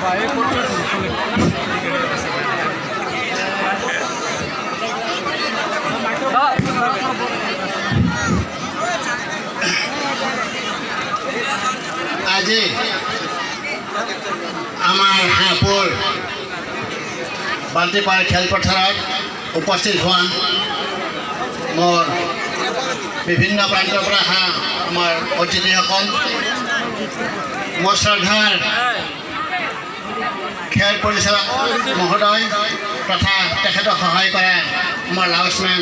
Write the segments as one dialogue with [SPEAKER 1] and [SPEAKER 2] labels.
[SPEAKER 1] আজি আমাৰ হাঁহপুৰ বাল্টিপাৰ খেলপথাৰত উপস্থিত হোৱা মোৰ বিভিন্ন প্ৰান্তৰ পৰা অহা আমাৰ অতিথিসকল, মোৰ শ্ৰদ্ধাৰ খেল পৰিচালক মহোদয় তথা তেখেতক সহায় কৰা আমাৰ লাউসমেন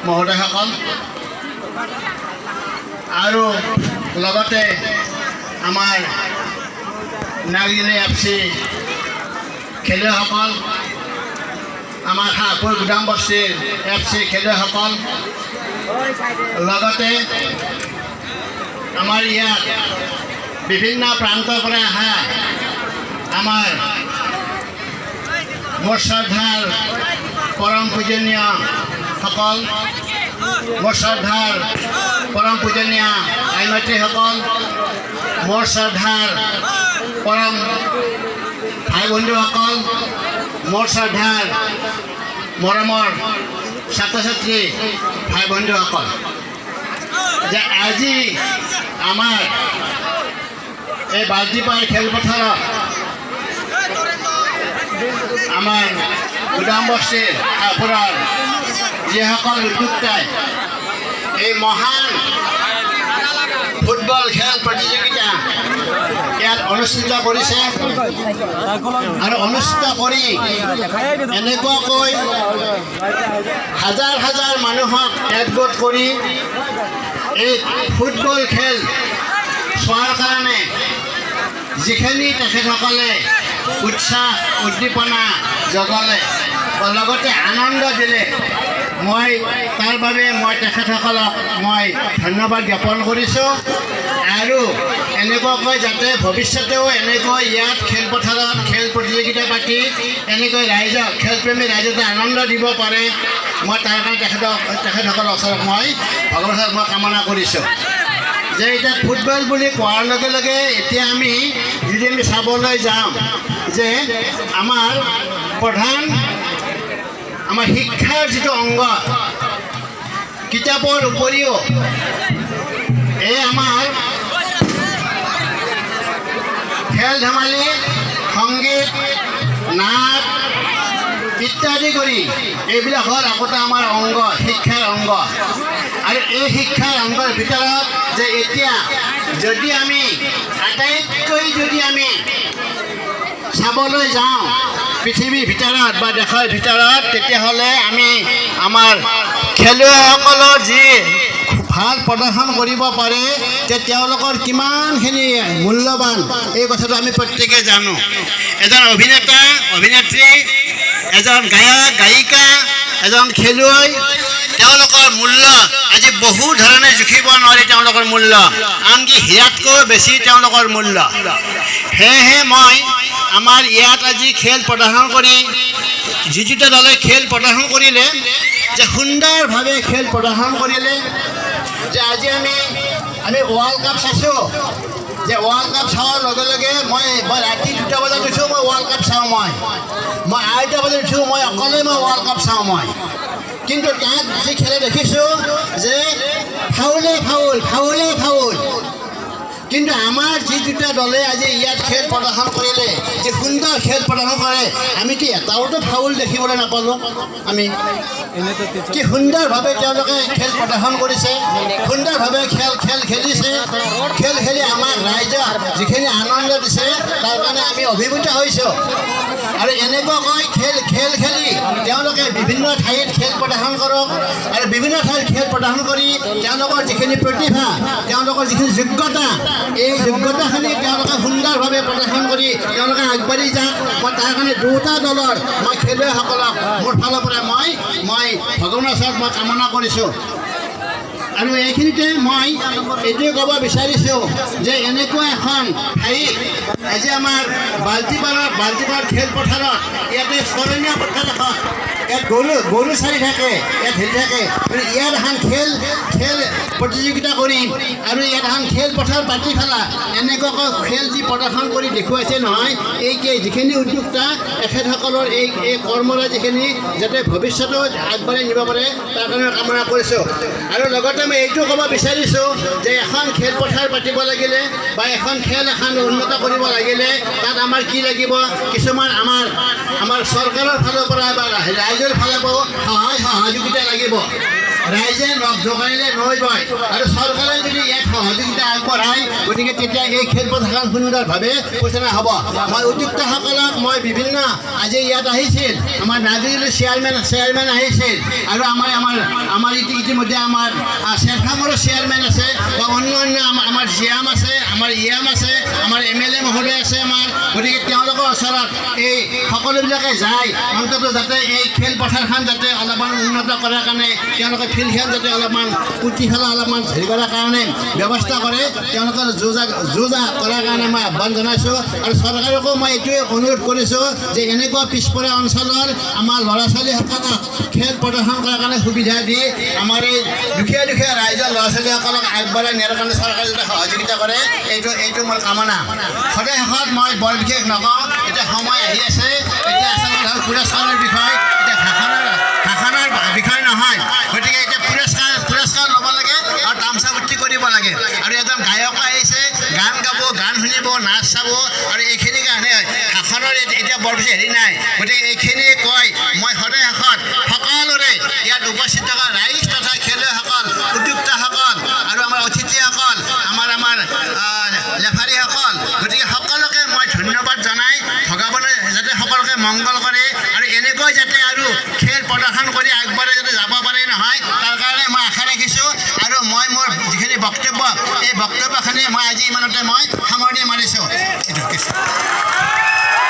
[SPEAKER 1] মহোদয়সকল আৰু লগতে আমাৰ নাগিনী এফ চি খেলুৱৈসকল, আমাৰ হাঁহপুৰ গুদাম বস্তিৰ এফ চি খেলুৱৈসকল, লগতে আমাৰ ইয়াত বিভিন্ন প্ৰান্তৰ পৰা অহা আমাৰ মোৰ শ্ৰদ্ধাৰ পৰম পূজনীয়সকল, মোৰ শ্ৰদ্ধাৰ পৰম পূজনীয় আইমাতৃসকল, মোৰ শ্ৰদ্ধাৰ পৰম ভাই বন্ধুসকল, মোৰ শ্ৰদ্ধাৰ মৰমৰ ছাত্ৰ ছাত্ৰী ভাই বন্ধুসকল, যে আজি আমাৰ এই বাল্টিপাৰ খেলপথাৰত আমাৰ গুদাম বস্তিৰ হাঁহপুৰৰ যিসকল উদ্যোক্তাই এই মহান ফুটবল খেল প্ৰতিযোগিতা ইয়াত অনুষ্ঠিত কৰিছে আৰু অনুষ্ঠিত কৰি এনেকুৱাকৈ হাজাৰ হাজাৰ মানুহক একগোট কৰি এই ফুটবল খেল চোৱাৰ কাৰণে যিখিনি তেখেতসকলে উৎসাহ উদ্দীপনা জগালে বা লগতে আনন্দ দিলে, মই তাৰ বাবে মই তেখেতসকলক মই ধন্যবাদ জ্ঞাপন কৰিছোঁ। আৰু এনেকুৱাকৈ যাতে ভৱিষ্যতেও এনেকৈ ইয়াত খেলপথাৰত খেল প্ৰতিযোগিতা পাতি এনেকৈ ৰাইজক, খেলপ্ৰেমী ৰাইজক আনন্দ দিব পাৰে, মই তাৰ কাৰণে তেখেতসকলৰ ওচৰত মই ভগৱানৰ মই কামনা কৰিছোঁ। যে এতিয়া ফুটবল বুলি কোৱাৰ লগে লগে এতিয়া আমি যদি আমি চাবলৈ যাওঁ যে আমাৰ প্ৰধান আমাৰ শিক্ষাৰ যিটো অংগ, কিতাপৰ উপৰিও এই আমাৰ খেল ধেমালি, সংগীত, নাট ইত্যাদি কৰি এইবিলাক হ'ল একোটা আমাৰ অংগ, শিক্ষাৰ অংগ। আৰু এই শিক্ষাৰ অংগৰ ভিতৰত যে এতিয়া যদি আমি আটাইতকৈ যদি আমি চাবলৈ যাওঁ পৃথিৱীৰ ভিতৰত বা দেশৰ ভিতৰত, তেতিয়াহ'লে আমি আমাৰ খেলুৱৈসকলৰ যি ভাল প্ৰদৰ্শন কৰিব পাৰে যে তেওঁলোকৰ কিমানখিনি মূল্যৱান, এই কথাটো আমি প্ৰত্যেকে জানো। এজন অভিনেতা অভিনেত্ৰী, এজন গায়ক গায়িকা, এজন খেলুৱৈ, তেওঁলোকৰ মূল্য আজি বহু ধৰণে জুখিব নোৱাৰি। তেওঁলোকৰ মূল্য আনকি হীৰাতকৈও বেছি তেওঁলোকৰ মূল্য। সেয়েহে মই আমাৰ ইয়াত আজি খেল প্ৰদৰ্শন কৰি যি দুটা দলে খেল প্ৰদৰ্শন কৰিলে, যে সুন্দৰভাৱে খেল প্ৰদৰ্শন কৰিলে, যে আজি আমি আমি ৱৰ্ল্ড কাপ চাইছোঁ, যে ৱৰ্ল্ড কাপ চোৱাৰ লগে লগে মই মই ৰাতি 2টা বজাত উঠোঁ, মই ৱৰ্ল্ড কাপ চাওঁ। মই মই 2:30 বজাত উঠোঁ, মই অকলে মই ৱৰ্ল্ড কাপ চাওঁ মই। কিন্তু তাত যি খেলা দেখিছোঁ যে ফাউলে ফাউল, ফাউলে ফাউল। কিন্তু আমাৰ যি দুটা দলে আজি ইয়াত খেল প্ৰদৰ্শন কৰিলে, যি সুন্দৰ খেল প্ৰদৰ্শন কৰে, আমিতো এটাওতো ফাউল দেখিবলৈ নাপালোঁ। আমি কি সুন্দৰভাৱে তেওঁলোকে খেল প্ৰদৰ্শন কৰিছে, সুন্দৰভাৱে খেল খেল খেলিছে, খেল খেলি আমাক ৰাইজক যিখিনি আনন্দ দিছে, তাৰ কাৰণে আমি অভিভূত হৈছোঁ। আৰু এনেকুৱাকৈ খেল খেল খেলি তেওঁলোকে বিভিন্ন ঠাইত খেল প্ৰদৰ্শন কৰক আৰু বিভিন্ন ঠাইত খেল প্ৰদৰ্শন কৰি তেওঁলোকৰ যিখিনি প্ৰতিভা, তেওঁলোকৰ যিখিনি যোগ্যতা, এই যোগ্যতাখিনি তেওঁলোকে সুন্দৰভাৱে প্ৰদৰ্শন কৰি তেওঁলোকে আগবাঢ়ি যাওক। মই তাৰ কাৰণে দুয়োটা দলৰ মই খেলুৱৈসকলক মোৰ ফালৰ পৰা মই মই ভগৱানৰ ওচৰত মই কামনা কৰিছোঁ। আৰু এইখিনিতে মই এইটোৱে ক'ব বিচাৰিছোঁ যে এনেকুৱা এখন ঠাইত আজি আমাৰ বাল্টিপাৰ খেলপথাৰত, ইয়াতে চৰণীয়া পথাৰ এখন, ইয়াত গৰু গৰু চাৰি থাকে, ইয়াত হেৰি থাকে, আৰু ইয়াত এখন খেল খেল প্ৰতিযোগিতা কৰি আৰু ইয়াত এখন খেলপথাৰ পাতি পেলা এনেকুৱাকৈ খেল যি প্ৰদৰ্শন কৰি দেখুৱাইছে নহয়, এই যিখিনি উদ্যোক্তা, এখেতসকলৰ এই এই কৰ্মৰাজিখিনি যাতে ভৱিষ্যতেও আগবঢ়াই নিব পাৰে, তাৰ কাৰণে কামনা কৰিছোঁ। আৰু লগতে মই এইটো ক'ব বিচাৰিছোঁ যে এখন খেলপথাৰ পাতিব লাগিলে বা এখন খেল এখন উন্নত কৰিব লাগিলে তাত আমাৰ কি লাগিব? কিছুমান আমাৰ আমাৰ চৰকাৰৰ ফালৰ পৰা বা ৰাইজৰ ফালৰ পৰাও সহায় সহযোগিতা লাগিব। ৰাইজে নখ জোকাৰিলে নৈ বয় আৰু চৰকাৰে যদি ইয়াত সহযোগিতা আগবঢ়ায়, গতিকে তেতিয়া এই খেলপথাৰখন সুন্দৰভাৱে পৰিচালনা হ'ব। মই উদ্যোক্তাসকলক মই বিভিন্ন আজি ইয়াত আহিছিল আমাৰ নাজিৰাৰ চেয়াৰমেন চেয়াৰমেন আহিছিল আৰু আমাৰ আমাৰ আমাৰ ইতিমধ্যে আমাৰ চেৰফাঙৰো চেয়াৰমেন আছে বা অন্য অন্য আমাৰ আমাৰ জিয়াম আছে, আমাৰ ইয়াম আছে, আমাৰ এমএলএ মহোদয় আছে আমাৰ। গতিকে তেওঁলোকৰ ওচৰত এই সকলোবিলাকে যায় অন্ততঃ যাতে এই খেলপথাৰখন যাতে অলপমান উন্নত কৰাৰ কাৰণে, তেওঁলোকে ফিল্ডখন যাতে অলপমান পুতি পেলাই অলপমান হেৰি কৰাৰ কাৰণে ব্যৱস্থা কৰে, তেওঁলোকৰ যো-জা যো-জা কৰাৰ কাৰণে মই আহ্বান জনাইছোঁ। আৰু চৰকাৰকো মই এইটোৱে অনুৰোধ কৰিছোঁ যে এনেকুৱা পিছপৰা অঞ্চলৰ আমাৰ ল'ৰা ছোৱালীসকলক খেল প্ৰদৰ্শন কৰাৰ কাৰণে সুবিধা দি আমাৰ এই দুখীয়া দুখীয়া ৰাইজৰ ল'ৰা ছোৱালীসকলক আগবঢ়াই নিয়াৰ কাৰণে চৰকাৰে যাতে সহযোগিতা কৰে, এইটো এইটো মোৰ কামনা। সদায় শেষত মই বৰ বিশেষ নকওঁ। এতিয়া সময় আহি আছে। এতিয়া আচলতে হ'ল পুৰস্কাৰৰ বিষয়, এতিয়া ভাষণৰ ভাষণৰ বিষয় নহয়। গতিকে এতিয়া পুৰস্কাৰ পুৰস্কাৰ ল'ব লাগে আৰু তামচা ফূৰ্তি কৰিব লাগে। আৰু এজন গায়ক আহিছে, গান গাব, গান শুনিব, নাচ চাব আৰু এইখিনি কাৰণে ভাষণৰ এতিয়া বৰ বেছি হেৰি নাই। গতিকে এইখিনিয়ে কয় মই সদায় শেষত সকলোৰে ইয়াত উপস্থিত থকা ৰাইজ তথা খেলুৱৈসকল, উদ্যোক্তাসকল আৰু আমাৰ অতিথিসকল, আমাৰ আমাৰ লেফাৰীসকল, গতিকে সকলোকে মই ধন্যবাদ জনাই ভগৱানে যাতে সকলোকে মংগল কৰে আৰু এনেকৈ যাতে আৰু খেল প্ৰদৰ্শন কৰি আগবঢ়াই যাতে যাব পাৰে নহয়, তাৰ কাৰণে মই আশা ৰাখিছোঁ। আৰু মই মোৰ যিখিনি বক্তব্য, এই বক্তব্যখিনি মই আজি ইমানতে মই সামৰণি মাৰিছোঁ।